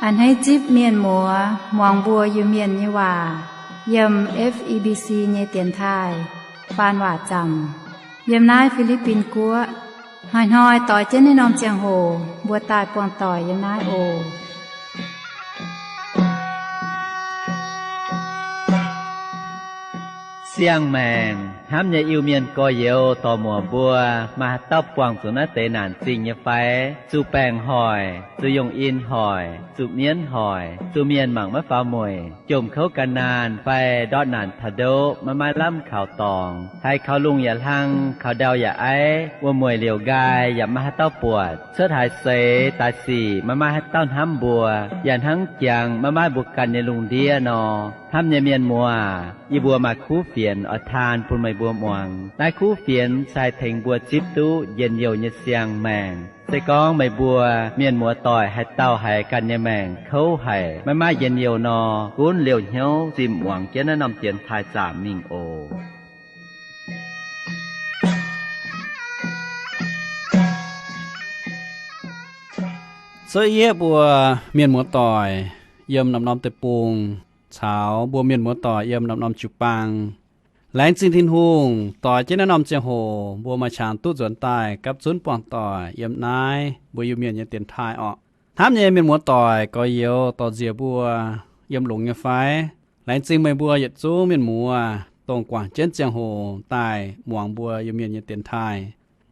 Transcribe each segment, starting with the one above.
A'hneiv zipv mienh muoz muangx mbuo Iu-Mienh nyei waac yiem F E B C nyei dienx taaih faan waac zaamc yiem naaiv Fi^li^bin Guoqv. Hnoi-hnoi doix jienv naaiv norm ziangh hoc mbuo daaih buangh doic yiem naaiv oc. Siang-maengc hnamv nyei Iu-Mienh gorx-youz dorc-muoc mbuo, maaih haaix dauh buangh zuqc naaiv deix naanc zingh nyei fai? Zuqc baengc hoic, zuqc yungh in hoic, zuqc mienv hoic, zuqc mienh mangc maiv faaux mueic, jomc kouv gan naanh fai ndortv naanc taux ndoqv maiv maaih lamh kaux dorngx, haiz kaux lungh yaac hlang, kaux ndau yaac aiv, wuom-mueic liouc nqaai yaac maiv maaih haaix dauh buatc, cuotv haaix seix daaih sic maiv maaih haaix dauh hnamv mbuo, yaac hnangv jangx maiv maaih mbuo ganh nyei lungh ndiev nor. Hnamv nyei mienh muoz, yie mbuo maaih kuv fienx oix taan bun meih mbuo muangx. Naaiv kuv fienx se haih tengx mbuo zipv duqv njien-youh nyei siang-maengc. Se gorngv meih mbuo mienh muoz-doic haaix dauh haiz ganh nyei maengc kouv haic, maiv maaih njien-youh nor, gunv liouh hnyouv zimh muangx jienv naaiv norm dienx taaih zaamc mingh oc. Cuotv yieqv mbuo mienh muoz-doic yiem norm-norm deic-bung caux mbuo mienh muoz-doic yiem norm-norm jiu-baang. Laengz zingh Tin-Hungh doix jienv naaiv norm ziangh hoc mbuo maaih qangx duqv nzuonx daaih gapv zunv buangh doic yiem naaiv mbuo Iu-Mienh nyei dienx taaih orqc. Hnamv nyei mienh muoz-doic gorx-youz dorc-nziex mbuo yiem longx nyei fai? Laengz zingh meih mbuo yietc zungv mienh muoz dongh guangc jienv ziangh hoc daaih muangx mbuo Iu-Mienh nyei dienx taaih,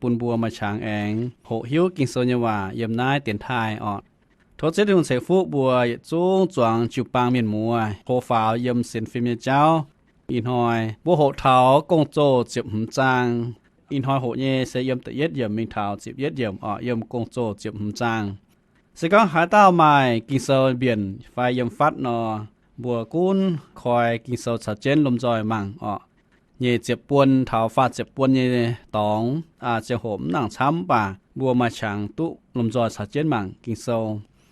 bun mbuo maaih qangx aengx hoqc hiuv Ging-Sou nyei waac yiem naaiv dienx taaih orqc. Tov Ziouv Tin-Hungh ceix fuqv mbuo yietc zungv zuangx jiu-baang mienh muoz hlo faaux yiem sienx fim nyei jauv. Ih hnoi mbuo hoqc taux Gong-Zoh ziepc hmz zaang. Ih hnoi hoqc nyei se yiem da'yietv yiemc mingh taux ziepc yietv yiemc orqc, yiem Gong-Zoh ziepc hmz zaang. Se gorngv haaix dauh maaih Ging-Sou mbienc fai yiem fatv nor, mbuo gunv koi Ging-Sou caux jienv lomh nzoih mangc orqc. Nyic ziepc buon taux faah ziepc buon nyei dorngx, ziangh hoc mv nangc camv, mv baac mbuo maaih qangx duqv lomh nzoih caux jienv mangc Ging-Sou,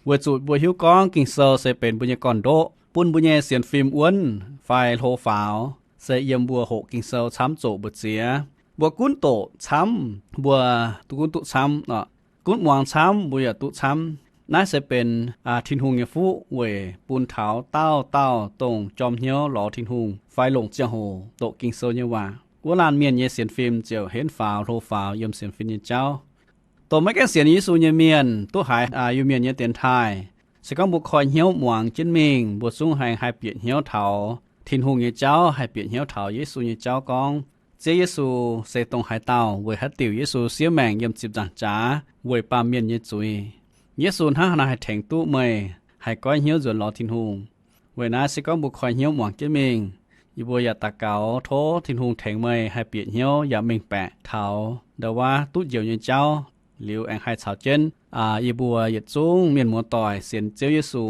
weic zuqc mbuo hiuv gorngv Ging-Sou se benx mbuo nyei gorn-ndoqv, bun mbuo nyei sienx fim wuonv fai hlo faaux, se yiem mbuo hoqc Ging-Sou camv zoqc mbu'ziex. Mbuo gunv doqc camv, mbuo duqv gunv duqv camv orqc. Gunv muangx camv, mbuo yaac duqv camv. Naaiv se benx Tin-Hungh nyei fuqv weic bun taux dauh dauh dongh jorm hnyouv lorz Tin-Hungh fai longc ziangh hoc doqc Ging-Sou nyei waac, wuov laanh mienh nyei sienx fim ziouc henv faaux hlo faaux yiem sienx fim nyei jauv. Dongh maiv gaengh sienx Yesu nyei mienh duqv haiz Iu-Mienh nyei dienx taaih, se gorngv mbuo koi hnyouv muangx jienv mingh, mbuo zungv haih, haih bieqc hnyouv taux Tin-Hungh nyei jauv, haih bieqc hnyouv taux Yesu nyei jauv gorngv Ziouv Yesu se dongh haaix dauh, weic haaix diuc Yesu siev maengc yiem ziepc nzaangc jaax weic baamh mienh nyei zuiz. Yesu hnangv haaix nor haih tengx duqv meih, haih goiv hnyouv nzuonx lorz Tin-Hungh. Weic naaiv se gorngv mbuo koi hnyouv muangx jienv mingh, yie mbuo yaac daux gaux tov Tin-Hungh tengx meih haih bieqc hnyouv yaac mengh baeqc taux ndau wuov duqv njoux nyei jauv, liuz aengx haih caux jienv yie mbuo yietc zungv mienh muoz-doic sienx Ziouv Yesu.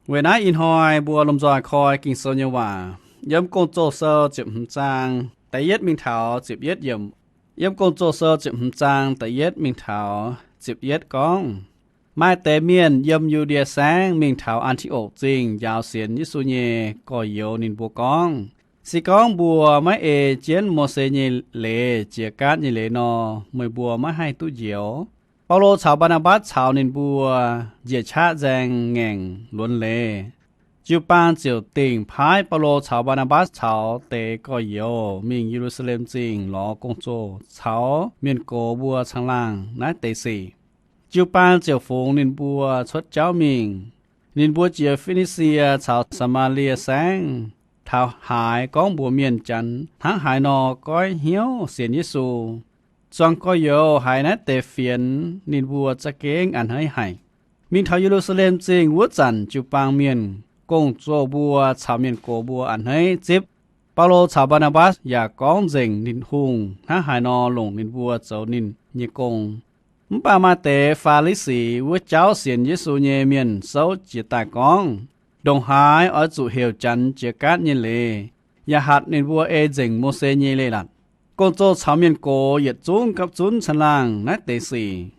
Weic naaiv ih hnoi mbuo lomh nzoih koi Ging-Sou nyei waac yiem Gong-Zoh sou ziepc hmz zaang da'yietv mingh taux ziepc yietv yiemc. Yiem Gong-Zoh sou ziepc hmz zaang da'yietv mingh taux ziepc yietv gorngv, maaih deix mienh yiem Yu^ndie Saengv mingh taux An^ti^okc Zingh njaaux sienx Yesu nyei gorx-youz ninh mbuo gorngv, se gorngv mbuo maiv ei jienv Mose nyei leiz jiex gaatv nyei leiz nor, meih mbuo maiv haih duqv njoux. Baulo caux Mbaa^naa^mbatc caux ninh mbuo njiec qaqv nzaeng ngaengc luonx leiz. Jiu-baang ziouc dingc paaiv Baulo caux Mbaa^naa^mbatc caux deix gorx-youz mingh Ye^lu^saa^lem Zingh lorz gong-zoh caux mienh gox mbuo caangh laangh naaiv deix sic. Jiu-baang ziouc fungx ninh mbuo cuotv jauv mingh. Ninh mbuo jiex Fi^ni^sie caux Saa^maa^lie Saengv, taux haaix gorngv mbuox mienh Janx hnangv haaix nor goiv hnyouv sienx Yesu. Zuangx gorx-youz haiz naaiv deix fienx, ninh mbuo za'gengh a'hneiv haic. Mingh taux Ye^lu^saa^lem Zingh wuov zanc, jiu-baang mienh, gong-zoh mbuo caux mienh gox mbuo a'hneiv zipv. Baulo caux Mbaa^naa^mbatc yaac gorngv nzengc Tin-Hungh hnangv haaix nor longc ninh mbuo zoux ninh nyei gong. Mv baac maaih deix Faa^li^si wuov jauv sienx Yesu nyei mienh souv jiez daaih gorngv, ndongc haaix oix zuqc heuc Janx jiex gaatv nyei leiz, yaac hatc ninh mbuo ei nzengc Mose nyei leiz-latc. Gong-zoh caux mienh gox yietc zungv gapv zunv caangh laangh naaiv deix sic.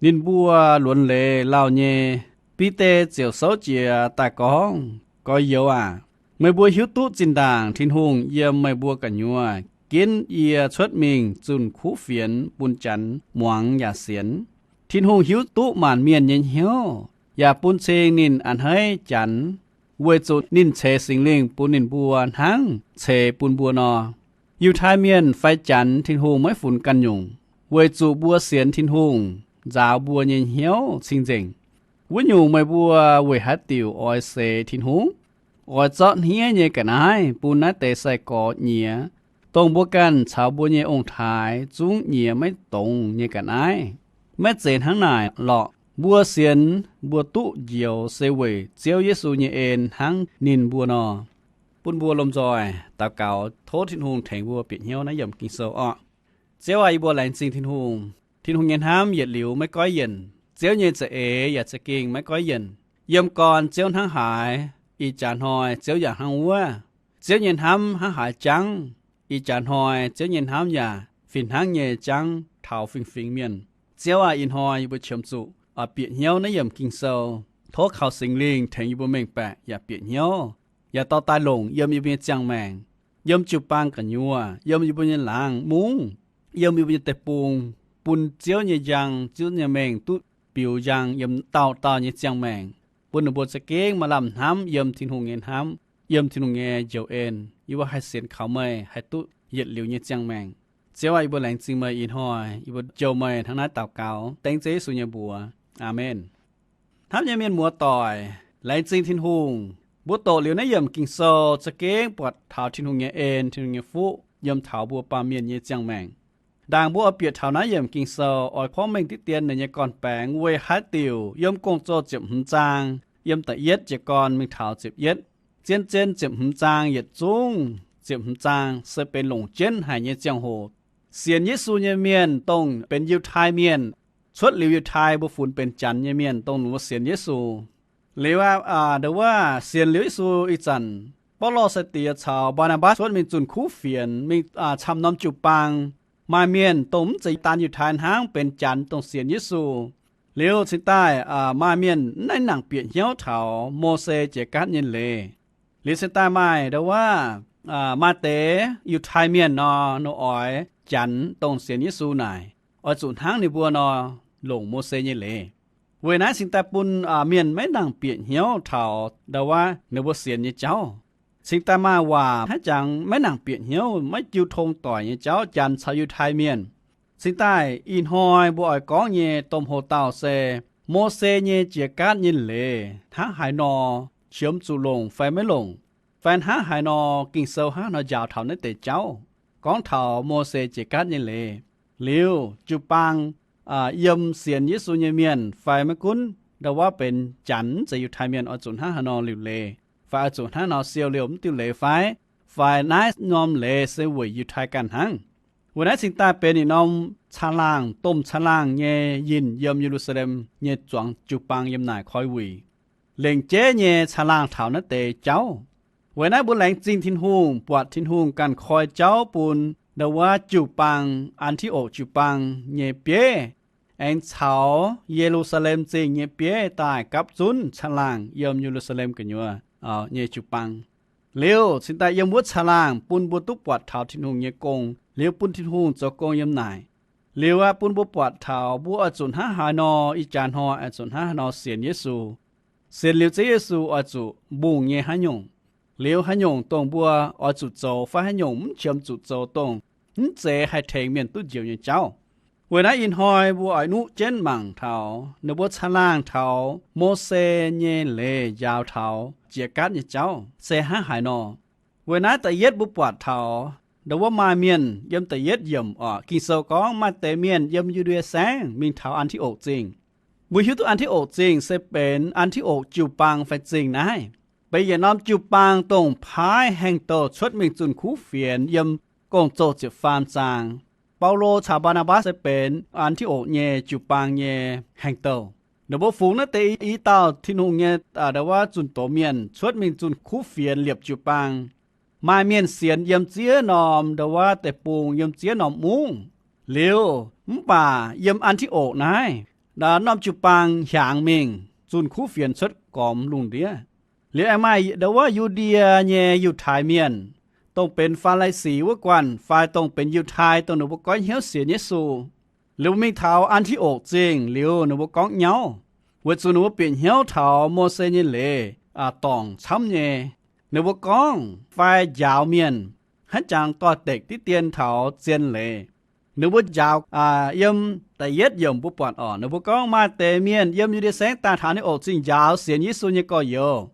Ninh mbuo luonx leiz lauh nyei. Bide ziouc souv jiez daaih gorngv, Gorx-youz aac, meih mbuo hiuv duqv zinh ndaangc Tin-Hungh yiem meih mbuo gu'nyuoz ginv yie cuotv mingh zunh kuv fienx bun Janx muangx yaac sienx. Tin-Hungh hiuv duqv maanc mienh nyei hnyouv. yaac bun cing ninh a'hneiv Janx, weic zuqc ninh ceix Singx Lingh bun ninh mbuo hnangv ceix bun mbuo nor. Yiutai Mienh fai Janx Tin-Hungh maiv funx ganh nyungc, weic zuqc mbuo sienx Tin-Hungh nzaaux mbuo nyei hnyouv cing-nzengc. Wuov nyungc meih mbuo weic haaix diuc oix seix Tin-Hungh? Oix zorqv hniev nyei ga'naaiv bun naaiv deix sai-gorx nyiex, dongh mbuo ganh caux mbuo nyei ong-taaix zungv nyiex maiv dongz nyei ga'naaiv. Maiv zeiz hnangv naaic lorqc. Mbuo sienx mbuo duqv njoux se weic Ziouv Yesu nyei en hnangv ninh mbuo nor. Bun mbuo lomh nzoih daux gaux tov Tin-Hungh tengx mbuo bieqc hnyouv naaiv yiemc Ging-Sou orqc. Ziouv aac, yie mbuo laengz zingh Tin-Hungh. Tin-Hungh nyei hnamv yietc liuz maiv goiv yienc. Ziouv nyei za'eix yaac za'gengh maiv goiv yienc. Yiem gorn Ziouv hnangv haaix, ih jaax hnoi Ziouv yaac hnangv wuov. Ziouv nyei hnamv hnangv haaix jangv, ih jaax hnoi Ziouv nyei hnamv yaac fih hnangv nyei jangv taux fingx-fingx mienh. Ziouv aac, ih hnoi yie mbuo qiemx zuqc oix bieqc hnyouv naaiv yiemc Ging-Sou. Tov kaux Singx Lingh tengx yie mbuo mengh baeqc yaac bieqc hnyouv, yaac dorh daaih longc yiem yie mbuo nyei ziangh maengc, yiem jiu-baang gu'nyuoz, yiem yie mbuo nyei laangz mungv, yiem yie mbuo nyei deic-bung, bun Ziouv nyei njang, Ziouv nyei mengh duqv biux njang yiem dauh dauh nyei ziangh maengc, bun ninh mbuo za'gengh maaih lamh hnamv yiem Tin-Hungh nyei hnamv, yiem Tin-Hungh nyei njoux en. Yie mbuo haih sienx kaux meih haih duqv yietc liuz nyei ziangh maengc. Ziouv aac, yie mbuo laengz zingh meih ih hnoi. Yie mbuo jouh meih hnangv naaiv daux gaux dengv Ziouv Yesu nyei mbuox. Aamen. Hnamv nyei mienh muoz-doic, laengz zingh Tin-Hungh. Mbuo doqc liuz naaiv yiemc Ging-Sou za'gengh buatc taux Tin-Hungh nyei en, Tin-Hungh nyei fuqv yiem taux mbuo baamh mienh nyei ziangh maengc. Ndaangc mbuo oix bieqc taux naaiv yiemc Ging-Sou, oix kuangv mengh diqv dien ninh nyei gorn-baengx weic haaix diuc yiem Gong-Zoh ziepc hmz zaang, yiem da'yietv jiez gorn mingh taux ziepc yietv, zien-zien ziepc hmz zaang yietc zungv ziepc hmz zaang se benx longc jienv haic nyei ziangh hoc. Sienx Yesu nyei mienh, dongh benx Yiutai Mienh, cuotv liuz Yiutai mbuo funx benx Janx nyei mienh, dongh mbuo sienx Yesu. Liuz aqv, ndo wuov sienx liuz Yesu ih zanc, Baulo sai-diex caux Mbaa^naa^mbatc cuotv mingh zunh kuv fienx, mingh camv norm jiu-baang. Maaih mienh dongh mv zeiz daan Yiutai hnangv, benx Janx dongh sienx Yesu. Liuz cingx daaih maaih mienh maiv nangc bieqc hnyouv taux Mose jiex gaatv nyei leiz. Liuz cingx daaih maaih ndo wuov, maaih deix Yiutai Mienh nor, ninh oix Janx dongh sienx Yesu naaic, oix zuqc hnangv ninh mbuo nor, longc Mose nyei leiz. Weic naaiv cingx daaih bun mienh maiv nangc bieqc hnyouv taux ndo wuov ninh mbuo sienx nyei jauv. Cingx daaih maaih waac haiv jangx maiv nangc bieqc hnyouv, maiv jiu tong doic nyei jauv, Janx caux Yiutai Mienh. Cingx daaih ih hnoi mbuo oix gorngv nyei domh hoc-dauh se Mose nyei jiex gaatv nyei leiz hnangv haaix nor, qiemx zuqc longc fai maiv longc, fai hnangv haaix nor Ging-Sou hnangv haaix nor njaaux taux naaiv deix jauv. Gorngv taux Mose jiex gaatv nyei leiz, liuz jiu-baang yiem sienx Yesu nyei mienh fai maiv gunv ndo wuov benx Janx mv zeiz Yiutai Mienh oix zuqc hnangv haaix nor liuc leiz, fai oix zuqc hnangv nor siou liouh mv diuh leiz fai, fai naaiv norm leiz se weic Yiutai ganh hnangv. Weic naaiv cingx daaih benx ninh norm caangh laangh, domh caangh laangh nyei yinh yiem Ye^lu^saa^lem nyei zuangx jiu-baang yiem naaic koi wuic. Lengc jeiv nyei caangh laangh taux naaiv deix jauv. Weic naaiv mbuo laengz zingh Tin-Hungh, buatc Tin-Hungh ganh koi jauv bun ndo wuov jiu-baang, An^ti^okc jiu-baang nyei bieiv, aengx caux Ye^lu^saa^lem Zingh nyei bieiv daaih gapv zunv caangh laangh yiem Ye^lu^saa^lem gu'nyuoz nyei jiu-baang. Liuz cingx daaih yiem wuov caangh laangh bun mbuo duqv buatc taux Tin-Hungh nyei gong, liuz bun Tin-Hungh zoux gong yiem naaic. Liuz aqv, bun mbuo buatc taux mbuo oix zuqc hnangv haaix nor, ih jaax hnoi oix zuqc hnangv haaix nor sienx Yesu. Sienx liuz Ziouv Yesu oix zuqc mbungh nyei haaix nyungc, liuz haaix nyungc dongh mbuo oix zuqc zoux fai haaix nyungc mv qiemx zuqc zoux dongh mv zeiz haih tengx mienh duqv njoux nyei jauv. Weic naaiv ih hnoi mbuo oix nuqv jienv mangc taux ninh mbuo caangh laangh taux Mose nyei leiz njaaux taux jiex gaatv nyei jauv se hnangv haaix nor. Weic naaiv da'yietv mbuo buatc taux ndo wuov maaih mienh yiem da'yietv yiemc orqc, Ging-Sou gorngv maaih deix mienh yiem Yu^ndie Saengv mingh taux An^ti^okc Zingh. Mbuo hiuv duqv An^ti^okc Zingh se benx An^ti^okc jiu-baang fai zingh naaiv, benx yietc norm jiu-baang dongh paaiv haengh douh cuotv mingh zunh kuv fienx yiem Gong-Zoh ziepc faam zaang. Baulo caux Mbaa^naa^mbatc se benx An^ti^okc nyei jiu-baang nyei haengh douh. Ninh mbuo fungx naaiv deix i dauh Tin-Hungh nyei ndo wuov zunh doz mienh cuotv mingh zunh kuv fienx liepc jiu-baang. Maaih mienh sienx yiem ziex norm ndo wuov deic-bung, yiem ziex norm mungv. Liuz mv baac yiem An^ti^okc naaiv, norm jiu-baang hiaangx mingh zunh kuv fienx cuotv gormx lungh ndiev. Liuz aengx maaih ndo wuov Yu^ndie nyei Yiutai Mienh, dongh benx Faa^li^si wuov guanh fai dongh benx Yiutai, dongh ninh mbuo goiv hnyouv sienx Yesu. Liuz mingh taux An^ti^okc Zingh liuz ninh mbuo gorngv nyauv. weic zuqc ninh mbuo bieqc hnyouv taux Mose nyei leiz dorngc camv nyei. Ninh mbuo gorngv fai njaaux mienh, hnangv jangx doix-dekc diqv dien taux zien leiz. Ninh mbuo njaaux, yiem da'yietv yiemc mbuo buatc oc, ninh mbuo gorngv maaih deix mienh yiem Yu^ndie Saengv daaih taux An^ti^okc Zingh njaaux sienx Yesu nyei gorx-youz,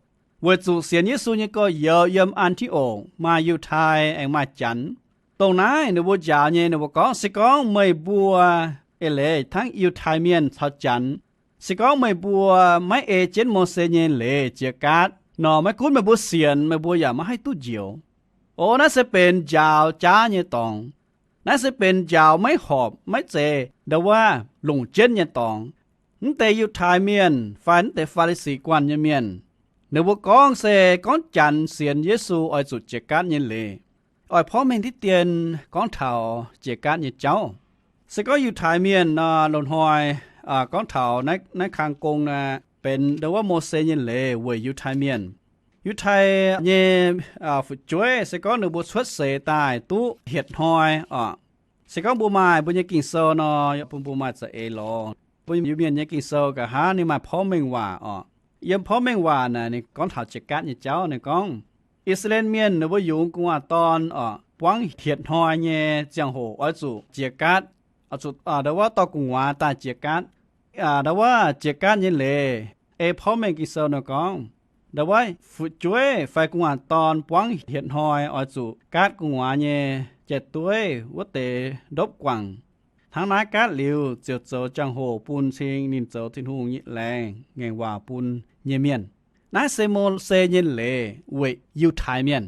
weic zuqc sienx Yesu nyei gorx-youz yiem An^ti^okc maaih Yiutai aengx maaih Janx. Dongh naaiv ninh mbuo njaaux nyei, ninh mbuo gorngv, se gorngv meih mbuo eix leiz hnangv Yiutai Mienh caux Janx, se gorngv meih mbuo maiv ei jienv Mose nyei leiz jiex gaatv nor, maiv gunv meih mbuo sienx, meih mbuo yaac maiv haih duqv njoux. O, naaiv se benx njaaux jaav nyei dorngx. Naaiv se benx njaaux maiv horpc, maiv zeiz ndau wuov longc jienv nyei dorngx. Mv deix Yiutai Mienh fai mv deix Faa^li^si guanh nyei mienh, ninh mbuo gorngv se gorngv Janx sienx Yesu oix zuqc jiex gaatv nyei leiz. Oix porv mengh diqv dien gorngv taux jiex gaatv nyei jauv. Se gorngv Yiutai Mienh nor, loz-hnoi gorngv taux naaiv kang gong naaic benx ndau wuov Mose nyei leiz weic Yiutai Mienh. Yiutai nyei fu'jueiv se gorngv ninh mbuo cuotv seix daaih duqv hietc hnoi oc. Se gorngv mbuo maaih mbuo nyei Ging-Sou nor, bun mbuo maaih za'eix lorz. Mbuo Iu-Mienh nyei Ging-Sou nqa'haav ninh maaih porv mengh waac oc. Yiem porv mengh waac naaic ninh gorngv taux jiex gaatv nyei jauv. Ninh gorngv, I^saa^laa^en Mienh ninh mbuo yungz gu'nguaaz dorn oc, buangv hietc hnoi nyei ziangh hoc oix zuqc jiex gaatv, oix zuqc ndau wuov dorh gu'nguaaz daaih jiex gaatv. Ndau wuov jiex gaatv nyei leiz, ei porv mengh Ging-Sou nor gorngv, ndau wuov fu'jueiv fai gu'nguaaz dorn buangv hietc hnoi oix zuqc gaatv gu'nguaaz nyei jai-dueiv wuov deix ndopv guangc. Hnangv naaiv gaatv liuz ziouc zoux jangx-hoc bun cing ninh zoux Tin-Hungh nyei laengz ngaengc waac bun nyei mienh. Naaiv se Mose nyei leiz weic Yiutai Mienh.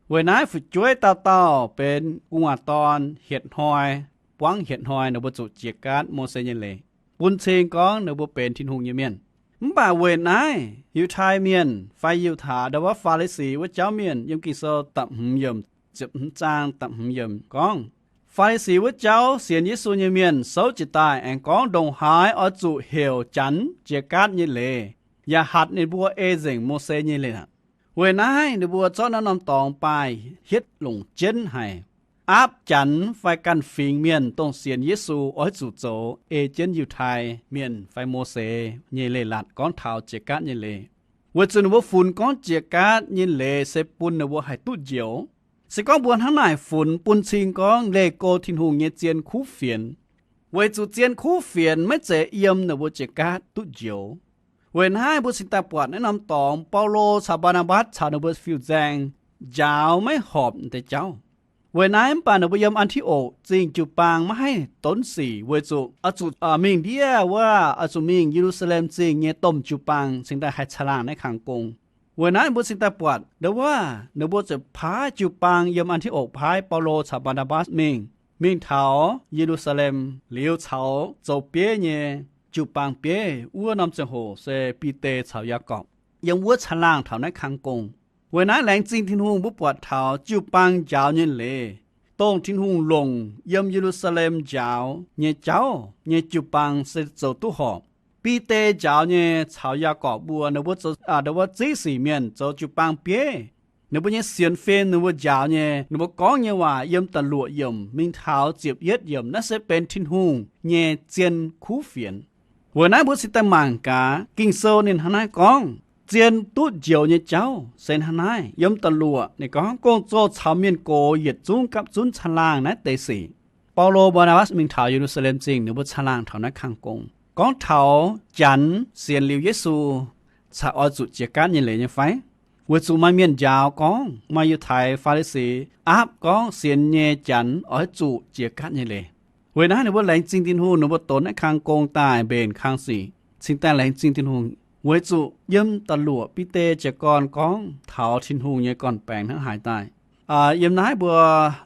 Weic naaiv fu'jueiv dauh dauh benx gu'nguaaz dorn hietc hnoi, buangv hietc hnoi ninh mbuo zuqc jiex gaatv Mose nyei leiz, bun cing gorngv ninh mbuo benx Tin-Hungh nyei mienh. Mv baac weic naaiv Yiutai Mienh fai Yiutai ndau wuov Faa^li^si wuov jauv mienh, yiem Ging-Sou da'hmz yiemc, ziepc hmz zaang da'hmz yiemc gorngv, Faa^li^si wuov jauv sienx Yesu nyei mienh souv jiez daaih aengx gorngv ndongc haaix oix zuqc heuc Janx jiex gaatv nyei leiz, yaac hatc ninh mbuo ei nzengc Mose nyei leiz aqv. Weic naaiv ninh mbuo zorqv naaiv norm dorngx baaih hietv longc jienv haic, aapv Janx fai ganh fingx mienh dongh sienx Yesu oix zuqc zoux ei jienv Yiutai Mienh fai Mose nyei leiz-latc gorngv taux jiex gaatv nyei leiz, weic zuqc ninh mbuo funx gorngv jiex gaatv nyei leiz se bun ninh mbuo haih duqv njoux. Se gorngv mbuo hnangv naaic funx bun cing gorngv leih go Tin-Hungh nyei zien kuv fienx, weic zuqc zien kuv fienx maiv zeiz yiem ninh mbuo jiex gaatv duqv njoux. Weic naaiv mbuo cingx daaih buatc naaiv norm dorngx Baulo caux Mbaa^naa^mbatc caux ninh mbuo fiuv-nzaeng njaaux maiv horpc deix jauv. Weic naaiv mv baac ninh mbuo yiem An^ti^okc Zingh jiu-baang maiv haih donv sic weic zuqc oix zuqc mingh ndiev wuov, oix zuqc mingh Ye^lu^saa^lem Zingh nyei domh jiu-baang cingx daaih haih caangh laangh naaiv kang gong. Weic naaiv mbuo cingx daaih buatc ndau wuov ninh mbuo ziouc paaiv jiu-baang yiem An^ti^okc paaiv Baulo caux Mbaa^naa^mbatc mingh, mingh taux Ye^lu^saa^lem liuz caux zoux bieiv nyei jiu-baang bieiv wuov norm ziangh hoc se Bide caux Yaagorpc yiem wuov caangh laangh taux naaiv kang gong. Weic naaiv laengz zingh Tin-Hungh mbuo buatc taux jiu-baang njaaux nyei leiz, dongh Tin-Hungh longc yiem Ye^lu^saa^lem njaaux nyei jauv nyei jiu-baang se zoux duqv horpc. Bide njaaux nyei caux Yaagorpc mbuo ninh mbuo zoux, ndau wuov ziqv sic mienh zoux jiu-baang bieiv. Ninh mbuo nyei sienx fim, ninh mbuo njaaux nyei, ninh mbuo gorngv nyei waac yiem da'luoqc yiemc mingh taux ziepc yietv yiemc naaiv se benx Tin-Hungh nyei zien kuv fienx. Weic naaiv mbuo cingx daaih mangc gaax Ging-Sou ninh hnangv naaiv gorngv, zien duqv njoux nyei jauv se hnangv naaiv. Yiem da'luoqc ninh gorngv, gong-zoh caux mienh gox yietc zungv gapv zunv caangh laangh naaiv deix sic. Baulo, Mbaa^naa^mbatc mingh taux Ye^lu^saa^lem Zingh, ninh mbuo caangh laangh taux naaiv kang gong. Gorngv taux Janx sienx liuz Yesu caux oix zuqc jiex gaatv nyei leiz nyei fai? Weic zuqc maaih mienh njaaux gorngv, maaih Yiutai Faa^li^si aapv gorngv sienx nyei Janx oix zuqc jiex gaatv nyei leiz. Weic naaiv ninh mbuo laengz zingh Tin-Hungh, ninh mbuo donx naaiv kang gong daaih mbenc kang sic, cingx daaih laengz zingh Tin-Hungh. Weic zuqc yiem da'luoqc Bide jiez gorn gorngv taux Tin-Hungh nyei gorn-baengx hnangv haaix daaih. Yiem naaiv mbuo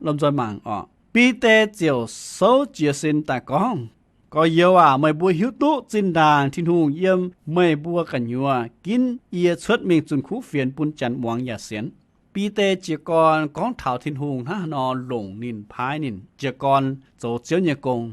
lomh nzoih mangc oc. Bide ziouc souv jiez sin daaih gorngv, Gorx-youz aac, meih mbuo hiuv duqv zinh ndaangc Tin-Hungh yiem meih mbuo gu'nyuoz ginv yie cuotv mingh zunh kuv fienx bun Janx muangx yaac sienx. Bide jiez gorn gorngv taux Tin-Hungh hnangv haaix nor longc ninh, paaiv ninh jiez gorn zoux Ziouv nyei gong.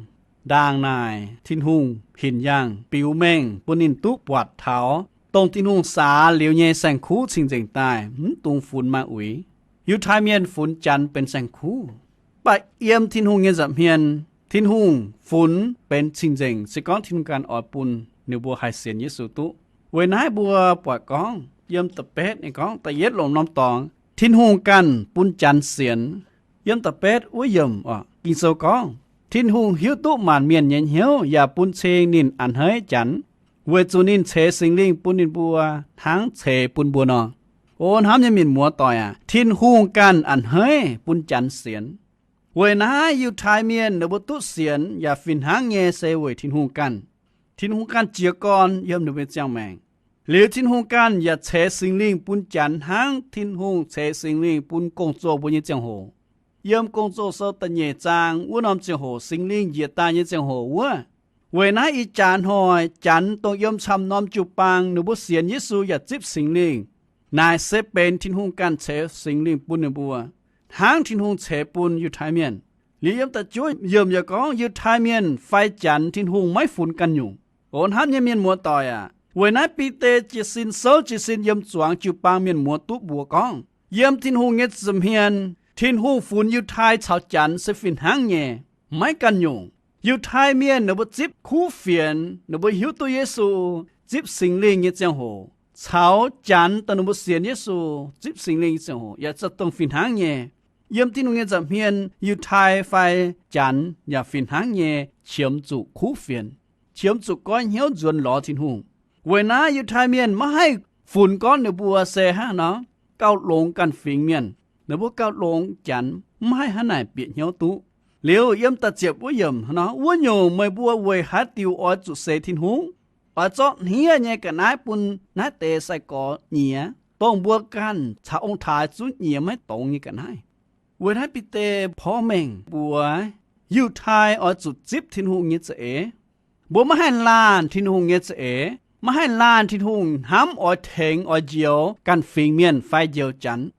Ndaangc naaic Tin-Hungh hinc yaangh biux mengh bun ninh duqv buatc taux dongh Tin-Hungh saax liuz nyei saeng-kuv cing-nzengc daaih, mv dungx funx maaih uix. Yiutai Mienh funx Janx benx saeng-kuv. Mv baac yiem Tin-Hungh nyei nza'hmien, Tin-Hungh funx benx cing-nzengc se gorngv Tin-Hungh ganh oix bun. ninh mbuo haih sienx Yesu duqv. Weic naaiv mbuo buatc gorngv yiem da'betv ninh gorngv da'yietv lomc norm dorngx Tin-Hungh ganh bun Janx sienx. Yiem da'betv wuov yiemc oc, Ging-Sou gorngv, Tin-Hungh hiuv duqv maanc mienh nyei hnyouv yaac bun cing ninh a'hneiv Janx, weic zuqc ninh ceix Singx Lingh bun ninh mbuo hnangv ceix bun mbuo nor. O hnamv nyei mienh muoz-doic aac, Tin-Hungh ganh a'hneiv bun Janx sienx. Weic naaiv Yiutai Mienh ninh mbuo duqv sienx yaac fih hnangv nyei se weic Tin-Hungh ganh. Tin-Hungh ganh jiez gorn yiem ninh mbuo nyei ziangh maengc. Liuz Tin-Hungh ganh yaac ceix Singx Lingh bun Janx hnangv Tin-Hungh ceix Singx Lingh bun Gong-Zoh mbuo nyei ziangh hoc. Yiem Gong-Zoh Sou da'nyeic zaang wuov norm ziangh hoc Singx Lingh njiec daaih nyei ziangh hoc wuov. Weic naaiv ih jaax hnoi Janx dongh yiem camv norm jiu-baang ninh mbuo sienx Yesu yaac zipv Singx Lingh. Naaic se benx Tin-Hungh ganh ceix Singx Lingh bun ninh mbuo, hnangv Tin-Hungh ceix bun Yiutai Mienh. Liuz yiem da'juov yiemc yaac gorngv Yiutai Mienh fai Janx Tin-Hungh maiv funx ganh nyungc. O hnamv nyei mienh muoz-doic aac, weic naaiv Bide jiez sin souv jiez sin yiem zuangx jiu-baang mienh muoz duqv mbuox gorngv, yiem Tin-Hungh nyei nza'hmien, Tin-Hungh funx Yiutai caux Janx se fih hnangv nyei, maiv ganh nyungc. Yiutai Mienh ninh mbuo zipv kuv fienx, ninh mbuo hiuv duqv Yesu, zipv Singx Lingh nyei ziangh hoc, caux Janx dongh ninh mbuo sienx Yesu zipv Singx Lingh nyei ziangh hoc yaac za'gengh fih hnangv nyei. Yiem Tin-Hungh nyei nza'hmien, Yiutai fai Janx yaac fih hnangv nyei qiemx zuqc kuv fienx, qiemx zuqc goiv hnyouv nzuonx lorz Tin-Hungh. Weic naaiv Yiutai Mienh maiv haih funx gorngv ninh mbuo se hnangv nor gauh longx ganh fingx mienh. Ninh mbuo gauh longx Janx, maiv haih hnangv naaic bieqc hnyouv duqv. Liuz yiem da'ziepc wuov yiemc nor, wuov nyungc meih mbuo weic haaix diuc oix zuqc seix Tin-Hungh? Oix zorqv hniev nyei ga'naaiv bun naaiv deix sai-gorx nyiex, dongh mbuo ganh caux ong-taaix zungv nyiex maiv dongz nyei ga'naaiv. Weic naaiv Bide porv mengh mbuox Yiutai oix zuqc zipv Tin-Hungh nyei za'eix. Mbuo maiv haih laanh Tin-Hungh nyei za'eix, maiv haih laanh Tin-Hungh hnamv oix tengx oix njoux ganh fingx mienh fai njoux Janx.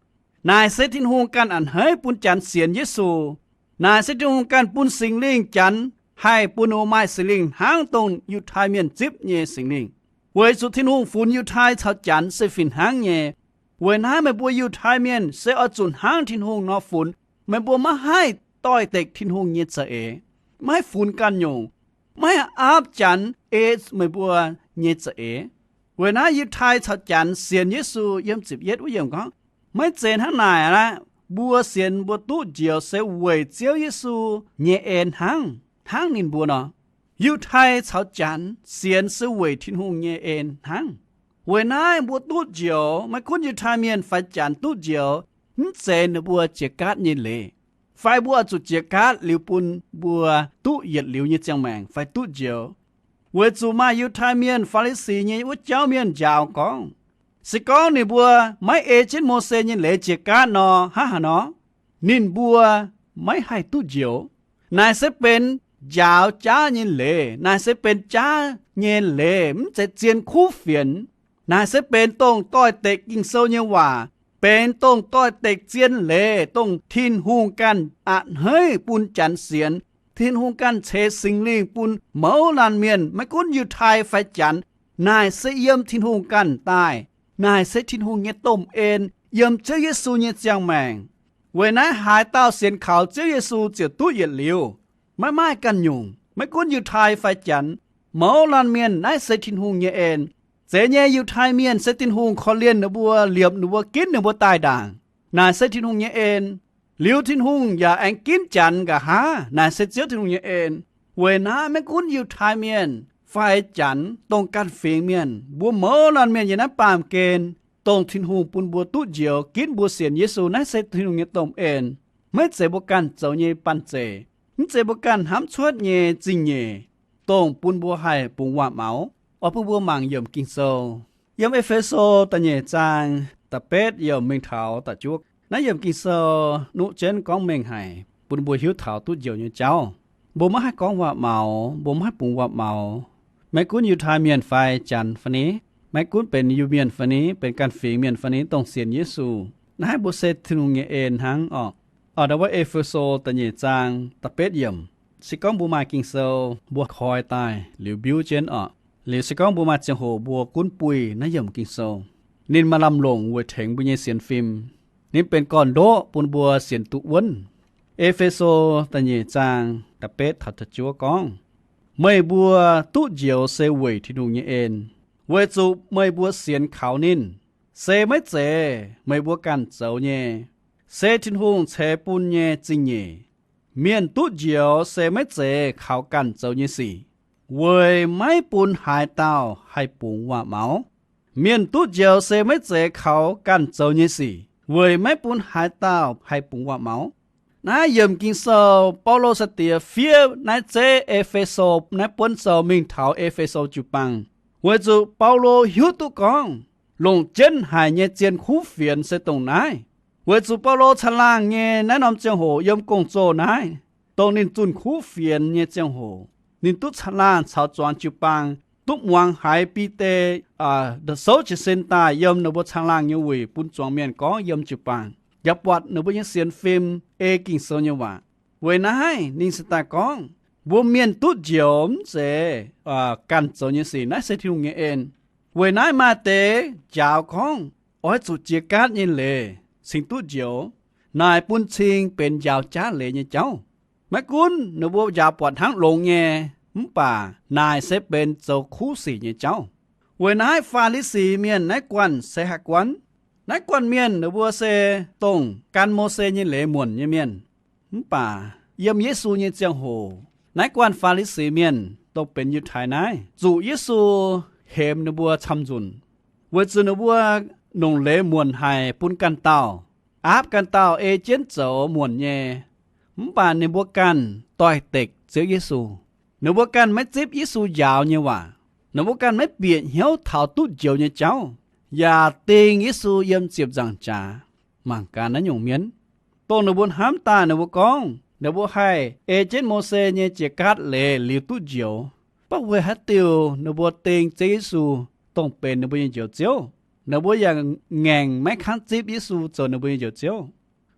Naaic se Tin-Hungh ganh a'hneiv bun Janx sienx Yesu. Naaic se Tin-Hungh ganh bun Singx Lingh Janx, haih bun ninh mbuo maaih Singx Lingh hnangv dongh Yiutai Mienh zipv nyei Singx Lingh. Weic zuqc Tin-Hungh funx Yiutai caux Janx se fih hnangv nyei. Weic naaiv meih mbuo Yiutai Mienh se oix zuqc hnangv Tin-Hungh nor funx. Meih mbuo maiv haih doix-dekc Tin-Hungh nyei za'eix, maiv haih funx ganh nyungc, maiv haih aapv Janx ei meih mbuo nyei za'eix. Weic naaiv Yiutai caux Janx sienx Yesu yiem ziepc yietv wuov yiemc gorngv, maiv zeiz hnangv naaic aqv. Mbuo sienx mbuo duqv njoux se weic Ziouv Yesu nyei en hnangv, hnangv ninh mbuo nor. Yiutai caux Janx sienx se weic Tin-Hungh nyei en hnangv. Weic naaiv mbuo duqv njoux, maiv gunv Yiutai Mienh fai Janx duqv njoux, mv zeiz ninh mbuo jiex gaatv nyei leiz, fai mbuo oix zuqc jiex gaatv liuz bun mbuo duqv yietc liuz nyei ziangh maengc fai duqv njoux. Weic zuqc maaih Yiutai Mienh Faa^li^si nyei wuov jauv mienh njaaux gorngv, se gorngv ninh mbuo maiv ei jienv Mose nyei leiz jiex gaatv nor, hnangv haaix nor ninh mbuo maiv haih duqv njoux. Naaic se benx njaaux jaav nyei leiz. Naaic se benx jaav nyei leiz, mv zeiz zien kuv fienx. Naaic se benx dongh doix-dekc Ging-Sou nyei waac, benx dongh doix-dekc zien leiz, dongh Tin-Hungh ganh a'hneiv bun Janx sienx. Tin-Hungh ganh ceix Singx Lingh bun mouz laanh mienh, maiv gunv Yiutai fai Janx. Naaic se yiem Tin-Hungh ganh daaih. Naaic se Tin-Hungh nyei domh en yiem Ziouv Yesu nyei ziangh maengc. Weic naaiv haaix dauh sienx kaux Ziouv Yesu ziouc duqv yietc liuz, maiv maaih ganh nyungc, maiv gunv Yiutai fai Janx, mouz laanh mienh. Naaiv se Tin-Hungh nyei en. Zeiz nyei, Yiutai Mienh se Tin-Hungh korv-lienh ninh mbuo, liepc ninh mbuo, ginv ninh mbuo daaih ndaangc. Naaic se Tin-Hungh nyei en. Liuz Tin-Hungh yaac aengx ginv Janx nqa'haav. Naaic se Ziouv Tin-Hungh nyei en. Weic naaiv maiv gunv Yiutai Mienh fai Janx, dongh ganh fingx mienh, mbuo mouz laanh mienh yiem naaiv baamh gen, dongh Tin-Hungh bun mbuo duqv njoux ginv mbuo sienx Yesu, naaiv se Tin-Hungh nyei domh en. Maiv zeiz mbuo ganh zoux nyei banh zeic, mv zeiz mbuo ganh hnamv cuotv nyei zingh nyeic, dongh bun mbuo haih bungx waac-maux. Oix bun mbuo mangc yiemc Ging-Sou. Yiem E^fe^so da'nyeic zaang da'betv yiemc mingh taux da'juov. Naaiv yiemc Ging-Sou nuqv jienv gorngv mengh haic bun mbuo hiuv taux duqv njoux nyei jauv. Mbuo maiv haih gorngv waac-maux, mbuo maiv haih bungx waac-maux. Maiv gunv Yiutai Mienh fai Janx fai ni, maiv gunv benx Iu-Mienh fai ni, benx ganh fingx mienh fai ni, dongh sienx Yesu, naaiv mbuo se Tin-Hungh nyei en hnangv orqc. Orqc, ndau wuov E^fe^so da'nyeic zaang da'betv yiemc. Se gorngv mbuo maaih Ging-Sou, mbuo koi daaih liuz mbiuv jienv orqc. Liuz se gorngv mbuo maaih ziangh hoc mbuo gunv buih naaiv yiemc Ging-Sou, ninh maaih lamh longc weic tengx mbuo nyei sienx fim. Ninh benx gorn-ndoqv bun mbuo sienx duqv wuonv. E^fe^so da'nyeic zaang da'betv taux da'juov gorngv, Meih mbuo duqv njoux se weic Tin-Hungh nyei en, weic zuqc meih mbuo sienx kaux ninh. Se maiv zeiz meih mbuo ganh zoux nyei, se Tin-Hungh ceix bun nyei zingh nyeic. Mienh duqv njoux se maiv zeiz kaux ganh zoux nyei sic, weic maiv bun haaix dauh haih bungx waac-maux. Mienh duqv njoux se maiv zeiz kaux ganh zoux nyei sic, weic maiv bun haaix dauh haih bungx waac-maux. Naaiv yiemc Ging-Sou, Baulo sai-diex fiev naaiv zeiv E^fe^so, naaiv buonv sou mingh taux E^fe^so jiu-baang, weic zuqc Baulo hiuv duqv gorngv longc jienv haic nyei zien kuv fienx se dongh naaiv. Weic zuqc Baulo caangh laangh nyei naaiv norm ziangh hoc yiem gong-zoh naaiv, dongh ninh zunh kuv fienx nyei ziangh hoc, ninh duqv caangh laangh caux zuangx jiu-baang duqv muangx haiz Bide souv jiez sin daaih yiem ninh mbuo caangh laangh nyei wuic bun zuangx mienh gorngv yiem jiu-baang, yaac buatc ninh mbuo nyei sienx fim ei Ging-Sou nyei waac. Weic naaiv ninh cingx daaih gorngv, mbuo mienh duqv njoux mv zeiz ganh zoux nyei sic. Naaiv se Tin-Hungh nyei en. Weic naaiv maaih deix njaaux gorngv oix zuqc jiex gaatv nyei leiz cingx duqv njoux. Naaic bun cing benx njaaux jaav leiz nyei jauv. Maiv gunv ninh mbuo njaaux buatc hnangv longx nyei, mv baac naaic se benx zoux kuv sic nyei jauv. Weic naaiv Faa^li^si Mienh naaiv guanh se haaix guanh? Naaiv guanh mienh ninh mbuo se dongh gan Mose nyei leiz muonc nyei mienh. Mv baac yiem Yesu nyei ziangh hoc, naaiv guanh Faa^li^si Mienh, dongh benx Yiutai naaiv, zuqc Yesu hemx ninh mbuo camv-nzunc, weic zuqc ninh mbuo longc leiz muonc haic bun ganh dauh, aapv ganh dauh ei jienv zoux muonc nyei. Mv baac ninh mbuo ganh doix-dekc Ziouv Yesu. Ninh mbuo ganh maiv zipv Yesu njaaux nyei waac. Ninh mbuo ganh maiv bieqc hnyouv taux duqv njoux nyei jauv, yaac ding Yesu yiem ziepc nzaangc jaax mangc gaax naaiv nyungc mienh. Dongh ninh mbuo hnamv daaih ninh mbuo gorngv ninh mbuo haih ei jienv Mose nyei jiex gaatv leiz liuz duqv njoux. Mv baac weic haaix diuc ninh mbuo ding Ziouv Yesu dongh benx ninh mbuo nyei Njoux Ziouv, ninh mbuo yaac ngaengc maiv kangv zipv Yesu zoux ninh mbuo nyei Njoux Ziouv.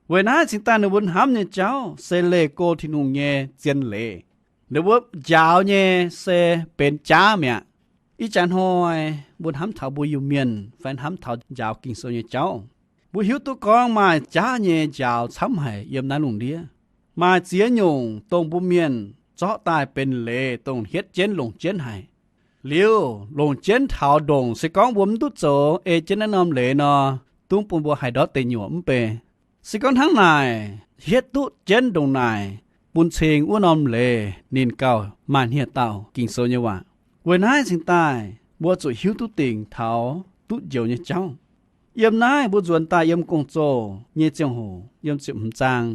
Weic naaiv cingx daaih ninh mbuo hnamv nyei jauv se leih go Tin-Hungh nyei zien leiz. Ninh mbuo njaaux nyei se benx jaav mi'aqv. Ih jaax hnoi mbuo hnamv taux mbuo Iu-Mienh fai hnamv taux njaaux Ging-Sou nyei jauv, mbuo hiuv duqv gorngv maaih jaav nyei njaaux camv haic yiem naaiv lungh ndiev. Maaih ziex nyungc dongh mbuo Mienh zorqv daaih benx leiz dongh hietv jienv longc jienv haic. Liuz longc jienv taux ndongc se gorngv mbuo mv duqv zoux ei jienv naaiv norm leiz nor, dungv bun mbuo haih ndortv deic nyuoqc mv bei. Se gorngv hnangv naaic, hietv duqv jienv ndongc naaic, bun cing wuov norm leiz ninh gauh maaih hniev-daauh Ging-Sou nyei waac. Weic naaiv cingx daaih mbuo zuqc hiuv duqv dingc taux duqv njoux nyei jauv. Yiem naaiv mbuo nzuonx daaih yiem Gong-Zoh nyei ziangh hoc yiem ziepc hmz zaang,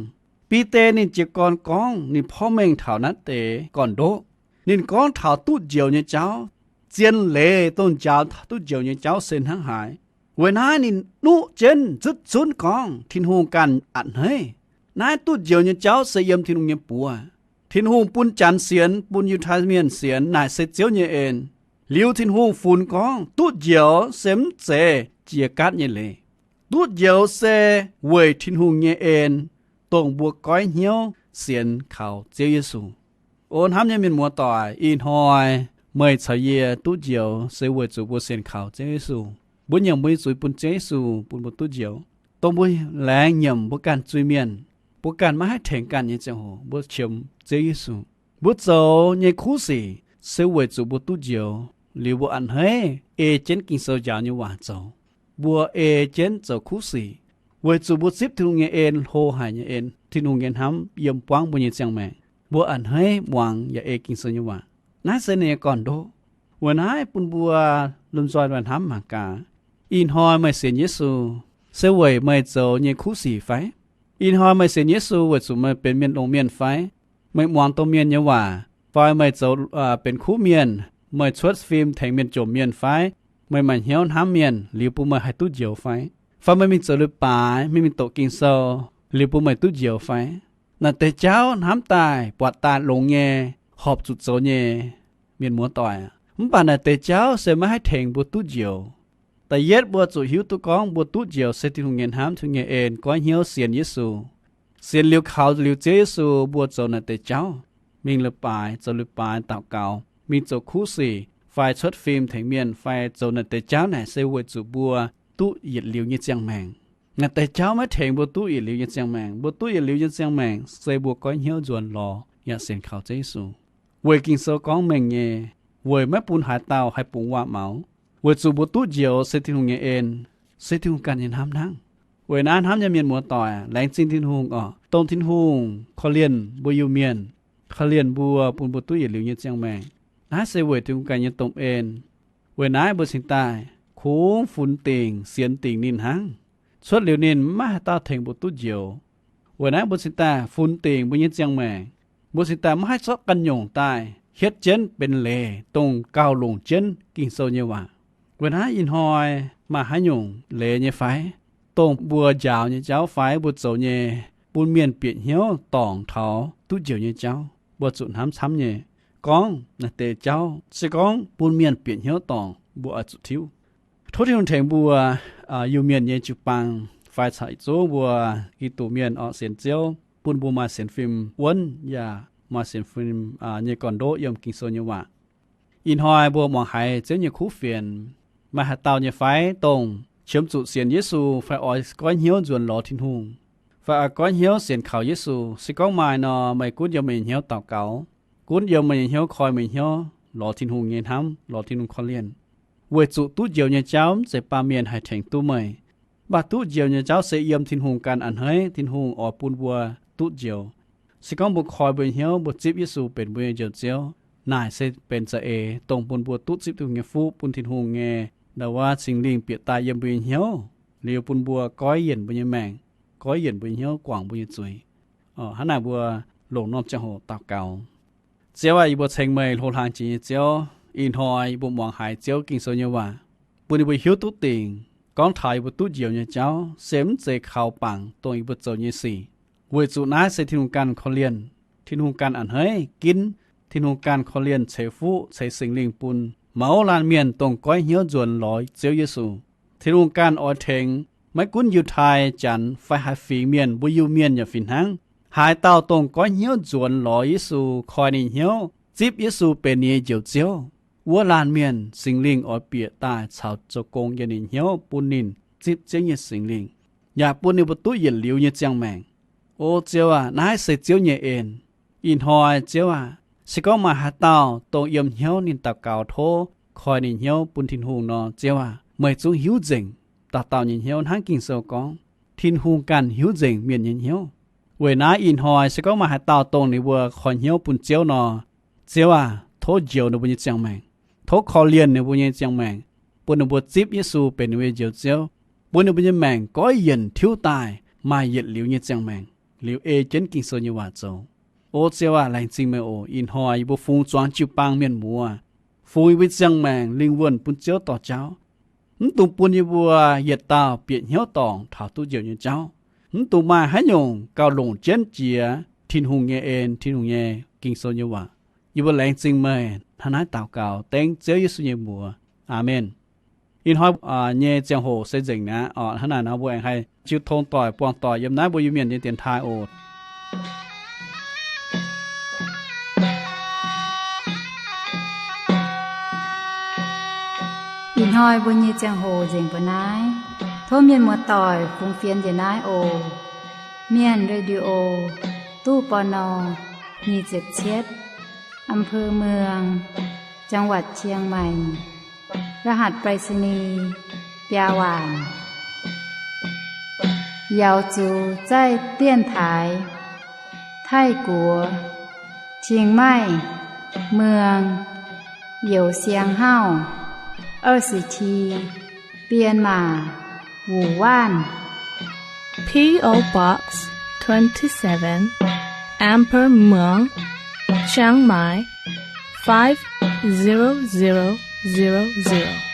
Bide ninh jiez gorn gorngv ninh porv mengh taux naaiv deix gorn-ndoqv. Ninh gorngv taux duqv njoux nyei jauv, zien leiz dongh njaaux duqv njoux nyei jauv se hnangv haaix. Weic naaiv ninh nuqv jienv zutv zunv gorngv Tin-Hungh ganh a'hneiv. Naaiv duqv njoux nyei jauv se yiem Tin-Hungh nyei buoz. Tin-Hungh bun Janx sienx, bun Yiutai Mienh sienx, naaic se Ziouv nyei en. Liuz Tin-Hungh funx gorngv duqv njoux se mv zeiz jiex gaatv nyei leiz. Duqv njoux se weic Tin-Hungh nyei en, dongh mbuo goiv hnyouv sienx kaux Ziouv Yesu. O hnamv nyei mienh muoz-doic, ih hnoi meih caux yie duqv njoux se weic zuqc mbuo sienx kaux Ziouv Yesu. Mbuo nyiemc mbuo nyei zuiz bun Ziouv Yesu bun mbuo duqv njoux. Dongh mbuo laengz nyiemc mbuo ganh zuiz-mienh, mbuo ganh maiv haih tengx ganh nyei ziangh hoc mbuo qiemx Ziouv Yesu. Mbuo zoux nyei kuv sic se weic zuqc mbuo duqv njoux liuz mbuo a'hneiv ei jienv Ging-Sou njaaux nyei waac zoux. Mbuo ei jienv zoux kuv sic weic zuqc mbuo zipv Tin-Hungh nyei en, hlo haic nyei en, Tin-Hungh nyei hnamv yiem buangv mbuo nyei ziangh maengc. Mbuo a'hneiv muangx yaac ei Ging-Sou nyei waac. Naaiv se ninh nyei gorn-ndoqv. Weic naaiv bun mbuo lomh nzoih hnamv mangc gaax, ih hnoi meih sienx Yesu se weic meih zoux nyei kuv sic fai? Ih hnoi meih sienx Yesu weic zuqc meih benx mienh longc mienh fai? Meih muangx domh mienh nyei waac fai meih zoux benx kuv mienh? Meih cuotv fim tengx mienh jomc mienh fai? Meih maaih hnyouv hnamv mienh liuz bun meih haih duqv njoux fai? Fai meih mingh zoux leiz-baaix, meih mingh doqc Ging-Sou liuz bun meih duqv njoux fai? Naaic deix jauv hnamv daaih buatc daaih longx nyei, horpc zuqc zoux nyei, mienh muoz-doic aac. Mv baac naaic deix jauv se maiv haih tengx mbuo duqv njoux. Da'yietv mbuo zuqc hiuv duqv gorngv mbuo duqv njoux se Tin-Hungh nyei hnamv, Tin-Hungh nyei en, goiv hnyouv sienx Yesu. Sienx liuz kaux liuz Ziouv Yesu mbuo zoux naaic deix jauv. Mingh leiz-baaix, zoux leiz-baaix daux gaux, mingh zoux kuv sic, fai cuotv fim tengx mienh, fai zoux naaic deix jauv naaic se weic zuqc mbuo duqv yietc liuz nyei ziangh maengc. Naaic deix jauv maiv tengx mbuo duqv yietc liuz nyei ziangh maengc. Mbuo duqv yietc liuz nyei ziangh maengc se mbuo goiv hnyouv nzuonx lorz yaac sienx kaux Ziouv Yesu. weic Ging-Sou gorngv mengh nyei, weic maiv bun haaix dauh haih bungx waac-maux, weic zuqc mbuo duqv njoux se Tin-Hungh nyei en, se Tin-Hungh ganh nyei hnamv hnangv. Weic naaiv hnamv nyei mienh muoz-doic, laengz zingh Tin-Hungh oc, dongh Tin-Hungh korv-lienh mbuo Iu-Mienh, korv-lienh mbuo, bun mbuo duqv yietc liuz nyei ziangh maengc. Naaiv se weic Tin-Hungh ganh nyei domh en. Weic naaiv mbuo cingx daaih kungx funx dingc sienx dingc ninh hnangv. Cuotv liuz ninh maiv haaix dauh tengx mbuo duqv njoux. Weic naaiv mbuo cingx daaih funx dingc mbuo nyei ziangh maengc. Mbuo cingx daaih maiv haih zorqv ganh nyungc daaih hietv jienv benx leiz dongh gauh longc jienv Ging-Sou nyei waac. Weic naaiv ih hnoi maaih haaix nyungc leiz nyei fai, dongh mbuo njaaux nyei jauv fai mbuo zoux nyei, bun mienh bieqc hnyouv dorngc taux duqv njoux nyei jauv, mbuo zuqc hnamv camv nyei. Gorngv naaiv deix jauv se gorngv bun mienh bieqc hnyouv dorngc, mbuo oix zuqc tiuv. Tov Tin-Hungh tengx mbuo Iu-Mienh nyei jiu-baang fai caux yietc zungv mbuo Giduc mienh oix sienx Ziouv, bun mbuo maaih sienx fim wuonv yaac maaih sienx fim nyei gorn-ndoqv yiem Ging-Sou nyei waac. Ih hnoi mbuo muangx haiz Ziouv nyei kuv fienx, maaih haaix dauh nyei fai, dongh qiemx zuqc sienx Yesu fai oix goiv hnyouv nzuonx lorz Tin-Hungh, fai oix goiv hnyouv sienx kaux Yesu, se gorngv maaih nor, meih gunv yiem meih nyei hnyouv daux gaux, gunv yiem meih nyei hnyouv koi meih nyei hnyouv lorz Tin-Hungh nyei hnamv, lorz Tin-Hungh korv-lienh, weic zuqc duqv njoux nyei jauv mv zeiz baamh mienh haih tengx duqv meih. Mv baac duqv njoux nyei jauv se yiem Tin-Hungh ganh a'hneiv. Tin-Hungh oix bun mbuo duqv njoux. Se gorngv mbuo koi mbuo nyei hnyouv, mbuo zipv Yesu benx mbuo nyei Njoux Ziouv, naaic se benx za'eix dongh bun mbuo duqv zipv Tin-Hungh nyei fuqv, bun Tin-Hungh nyei ndau-waav Singx Lingh bieqc daaih yiem mbuo nyei hnyouv, liuz bun mbuo goiv yienc mbuo nyei maengc, goiv yienc mbuo nyei hnyouv, guangc mbuo nyei zuiz. Hnangv naaic mbuo longc norm ziangh hoc daux gaux. Ziouv aah, yie mbuo ceng meih, hlo hlang jiex nyei Ziouv. Ih hnoi yie mbuo muangx haiz Ziouv Ging-Sou nyei waac, bun yie mbuo hiuv duqv dingc gorngv taux yie mbuo duqv njoux nyei jauv se mv zeiz kaux bangc dongh yie mbuo zoux nyei sic, weic zuqc naaiv se Tin-Hungh ganh korv-lienh, Tin-Hungh ganh a'hneiv ginv, Tin-Hungh ganh korv-lienh ceix fuqv ceix Singx Lingh bun mouz laanh mienh dongh goiv hnyouv nzuonx lorz Ziouv Yesu. Tin-Hungh ganh oix tengx maiv gunv Yiutai Janx fai haaix fingx mienh, mbuo Iu-Mienh yaac fih hnangv. Haaix dauh dongh goiv hnyouv nzuonx lorz Yesu, koi ninh hnyouv, zipv Yesu benx ninh nyei Njoux Ziouv, wuov laanh mienh Singx Lingh oix bieqc daaih caux zoux gong yiem ninh hnyouv, bun ninh zipv Ziouv nyei Singx Lingh, yaac bun ninh mbuo duqv yietc liuz nyei ziangh maengc. O Ziouv aah, naaiv se Ziouv nyei en. Ih hnoi Ziouv aah, se gorngv maaih haaix dauh dongh yiem hnyouv ninh daux gaux tov koi ninh hnyouv bun Tin-Hungh nor, Ziouv aah, meih zungv hiuv nzengc dauh dauh nyei hnyouv hnangv Ging-Sou gorngv, Tin-Hungh ganh hiuv nzengc mienh nyei hnyouv. Weic naaiv ih hnoi se gorngv maaih haaix dauh dongh ninh mbuo koi hnyouv bun Ziouv nor, Ziouv aah, tov njoux ninh mbuo nyei ziangh maengc, tov korv-lienh ninh mbuo nyei ziangh maengc, bun ninh mbuo zipv Yesu benx ninh mbuo nyei Njoux Ziouv, bun ninh mbuo nyei maengc goiv yienc tiuv daaih maaih yietc liuz nyei ziangh maengc, liuz ei jienv Ging-Sou nyei waac zoux. O Ziouv aah, laengz zingh meih oc. Ih hnoi yie mbuo fungx zuangx jiu-baang mienh muoz, fungx yie mbuo ziangh maengc lingh wuonh bun Ziouv dorh jauv. Mv dungx bun yie mbuo yietc dauh bieqc hnyouv dorngc taux duqv njoux nyei jauv. Mv dungx maaih haaix nyungc gauh longc jienv jiex Tin-Hungh nyei en, Tin-Hungh nyei Ging-Sou nyei waac. Yie mbuo laengz zingh meih. Hnangv naaiv daux gaux dengv Ziouv Yesu nyei mbuox. Aamen. Ih hnoi nyei ziangh hoc se nzengc mi'aqv. Hnangv naaic nor mbuo aengx haih jiu tong doic buangh doic yiem naaiv mbuo Iu-Mienh nyei dienx taaih oc. Ih hnoi mbuo nyei ziangh hoc nzengc mbuo naaiv. Tov mienh muoz-doic fungx fienx njiec naaiv oc. Mienh Radio, ตู้ ปณ. nyic ziepc cietv, อำเภอเมือง จังหวัดเชียงใหม่ รหัสไปรษณีย์ biaa waanc. 瑶族在电台 Taiv-Guoqv เชียงใหม่เมือง Youxiang Hauv 二十七 Bienh Maac Wuc Waanv. P O Box twenty-seven, Amber Muang, Chiang Mai, five zero zero zero zero.